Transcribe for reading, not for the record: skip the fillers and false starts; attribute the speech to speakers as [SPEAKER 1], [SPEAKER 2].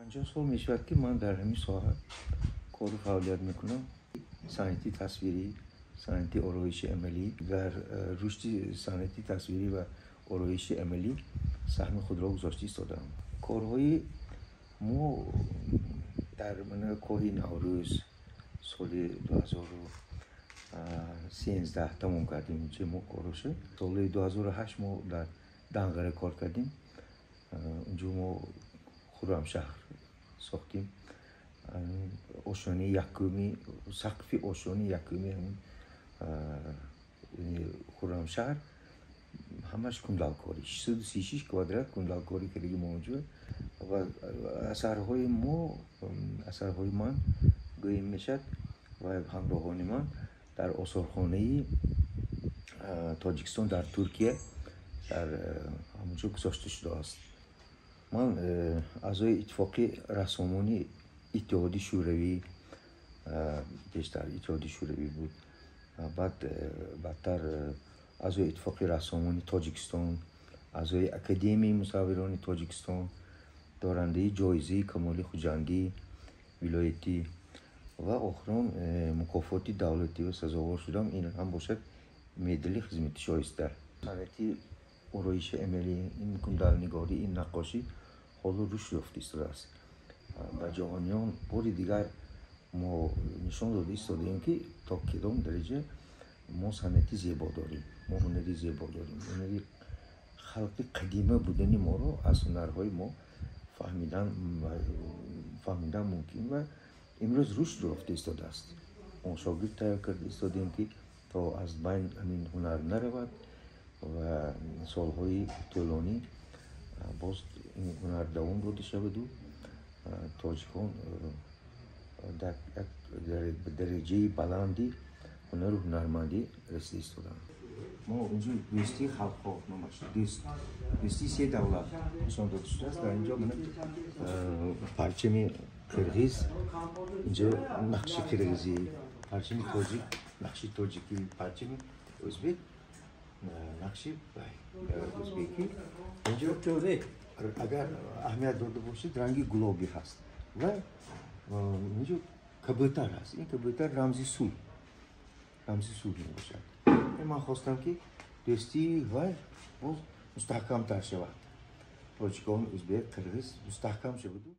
[SPEAKER 1] 50 сол мешавад, ки ман дар ҳамин соҳа кору фаъолият мекунам. Санъати тасвирӣ, санъати ороиши амалӣ. Дар рушди санъати тасвирӣ ва ороиши амалӣ саҳми худро гузошта истодаам. Корҳои мо дар Коҳи Наврӯз соли 2013 тамом кардем. Че мо корашо соли 2008 мо дар Данғара кор кардем. Унҷо мо Хуррамшаҳр сохтем. Ошёнаи якуми, сақфи ошёнаи якуми ҳамин Хуррамшаҳр ҳамаш кундалкорӣ, 636 квадрат кундалкорӣ кардаги мо онҷо. Ва асарҳои мо, асарҳои ман гӯем мешавад, ва ҳамроҳони ман дар осорхонаи Тоҷикистон дар Туркия, дар ҳамонҷо гузошта шудааст. Ман аъзои Иттифоқи рассомони Иттиҳоди Шӯравӣ, пештар Иттиҳоди Шӯравӣ буд, баъд баъдтар аъзои Иттифоқи рассомони Тоҷикистон, аъзои Академияи мусаввирони Тоҷикистон, дорандаи ҷоизаи Камоли Хуҷандӣ вилоятӣ ва охирон мукофоти давлатиро сазовор шудам. Ин ҳам бошад медали хизмати шоиста. Санъати ороиши амалӣ, ин кундалнигорӣ, ин наққошӣ ҳоло рушд ёфта истодааст. Ба ҷаҳониён бори дигар мо нишон дода истодаем, ки то кадом дараҷа мо санъати зебо дорем, мо ҳунари зебо дорем. Ҳунари халқи қадима будани моро аз ҳунарҳои мо фаҳмидан мумкин ва имрӯз рушд ёфта истодааст. Мо шогирд тайёр карда истодаем, ки то аз байн ҳамин ҳунар наравад ва солҳои тӯлонӣ боз ин ҳунар давом дода шаваду тоҷикон дар як дараҷаи баланди ҳунару ҳунармандӣ расида истоданд. Мо инҷо дӯстии халқҳо номаш, дӯстии се давлат нишон дода шудааст. Дар инҷо мана парчами қирғиз, инҷо нақши қирғизӣ, парчами тоҷик нақши тоҷикӣ, парчами ӯзбек нақши ӯзбекӣ. Инҷо агар аҳамият дода бошед, ранги гулобӣ ҳаст ва инҷо кабӯтар ҳаст. Ин кабӯтар рамзи сулҳ, рамзи сулҳ мебошад. Ман хостам, ки дӯстии вай боз мустаҳкамтар шавад, тоҷикон, ӯзбек, қирғиз мустаҳкам шаваду.